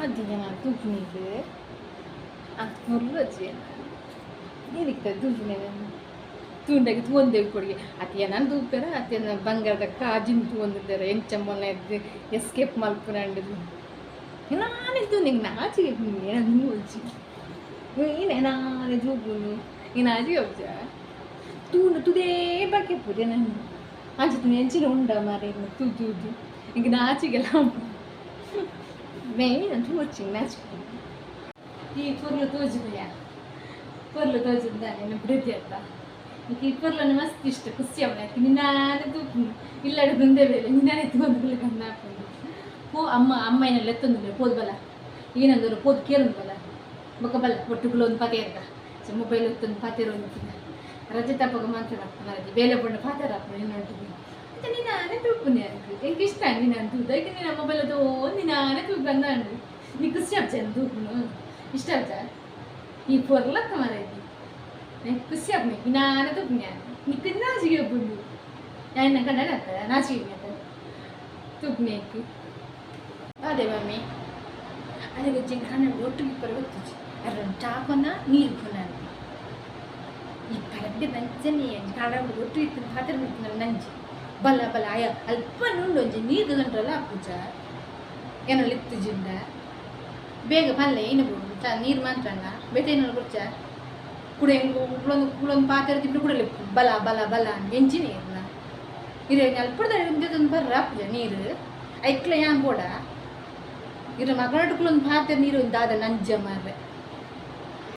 ಆದಿನ ತೂಪುನಿಗೆ ಆ ಮುರ್ಲಜ್ಜಿ ಏನಿಕ್ತ ತೂಪುನೆ ತೂಂಡಾಗ ತೂಂದೆ ಕೊಡಿಗೆ ಅತಿಯ ನಾನು ತೂಪೆರ ಅತಿಯ ಬಂಗಾರದ ಕಾಜಿನ ತೂಂದಿದ್ದಾರೆ ಎಂಚ ಮೊನ್ನೆ ಎಸ್ಕೇಪ್ ಮಲ್ಪುನಂಡಿದ್ದು ನಾನೇ ತೂ ನಿಂಗೆ ನಾಚಿಗೆ ಏನೋ ಒಂಚಿ ಏನೇ ನಾನೇ ತೂಪುನು ನೀನು ನಾಚಿಗೆ ಹೋಗ್ಜ ತೂನು ತುದೇ ಬಾಕಿ ಪೂರೆ ನಾನು ಅಂಚೆ ತುನಿ ಎಂಚಿನ ಉಂಡ ಮಾರೆ ತೂ ತೂದು ಇಂಕ ನಾಚಿಗೆಲ್ಲ ಮೇನ್ ತೂಚಿ ನಾಚಿಕೆ ಈ ಪೊರ್ಲು ತೋಜುದೆಯಾ ಪೊರ್ಲು ತೋಜುದ ನಿನ್ನ ಪ್ರೀತಿ ಅತ್ತ ಈ ಪೊರ್ಲನ್ನು ಮಸ್ತ್ ಇಷ್ಟ ಖುಷಿ ಅವನ ನಿನ್ನಾನೆ ತೂಪುನು ಇಲ್ಲಡೆ ದುಂದೆ ಬೇಲೆ ನಿನ್ನಾನೆ ತೂಂದು ಕನ್ನ ಹಾಕೊಂಡು ಪೋ ಅಮ್ಮ ಅಮ್ಮ ಏನೆಲ್ಲ ಎತ್ತೊಂದಿಲ್ಲ ಪೋದ್ ಬಲ ಏನಂದ್ರು ಪೋದ್ ಕೇಳುಂದು ಬಲ ಬೊಕ್ಕ ಬಲ್ಲ ಒಟ್ಟುಗುಲು ಒಂದು ಪಾತೆ ಇರ್ದ ಸೊ ಮೊಬೈಲ್ ಒತ್ತೊಂದು ಪಾತೆ ಒಂದು ರಜೆ ತಪ್ಪಗ ಮಾತ್ರ ರಜೆ ಬೇಲೆ ಪಂಡ ಪಾತೆ ರಾಪುನ ನಿನ್ನೊಟ್ಟಿಗೆ ಮತ್ತೆ ನಿನ್ನಾನೆ ತೂಪುನೆ ಅಂಕು ಎಂಕ್ ಇಷ್ಟ ನಿನ್ನ ತೂದ ಈಗ ನಿನ್ನ ಮೊಬೈಲ್ ಅದು ನಿನ್ನಾನೆ ತೂಪಂದ ಅಂಡು ನೀ ಖುಷಿ ಆಪ್ಚ ತೂಪುನು ಇಷ್ಟ ಆಪ್ಚ ಈ ಪೊರ್ಲತ್ತ ಮಾರೈತಿ ನಂಗೆ ಖುಷಿ ಆಪ್ನೆ ನಾನೇ ತೂಪುನೆ ನಿಕ್ಕು ನಾಚಿಗೆ ಒಪ್ಪುಂಡು ഞാൻ കണ്ടാൽ നാಚಿಗೆ ತೂಪುನೆ ಅದೇ ಮಮ್ಮಿ ಅದಕ್ಕೆ ಜಿಂಖಾನೆ ಒಟ್ಟಿಗೆ ಇಪ್ಪರ ಗೊತ್ತಿಚ್ಚು ಅದ್ರ ಚಾಕೊನ ನೀರು ಪುನ ಈ ಪರಡ್ಡೆ ನಂಚನೆ ಕಾಡ ಒಟ್ಟು ಇತ್ತು ಪಾತ್ರೆ ಮಿತ್ತು ನಂಜಿ ಬಲ ಬಲ ಆಯ ಅಲ್ಪ ನುಂಡು ಒಂಜಿ ನೀರು ಗಂಟ್ರಲ್ಲ ಪೂಜ ಏನೋ ಲಿತ್ತು ಜಿಂದ ಬೇಗ ಪಲ್ಲೆ ಏನು ಬಿಡು ಚ ನೀರು ಮಾತ್ರ ಬೇತೆ ಏನೋ ಕುಡ್ಚ ಕುಡ ಕುಳೊಂದು ಕುಳೊಂದು ಪಾತ್ರೆ ತಿಂದು ಕುಡಲಿ ಬಲ ಬಲ ಬಲ ಎಂಚಿ ನೀರ್ನ ಇರೆ ಅಲ್ಪದ ಒಂದು ಬರ್ರ ಪೂಜ ನೀರು ಐಕ್ಲ ಯಾನ್ ಬೋಡ ಇರ ಮಗನಟುಕುಲೊಂದು ಪಾತ್ರೆ ನೀರು ಒಂದು ದಾದ ನಂಜ ಮಾರ್ರೆ.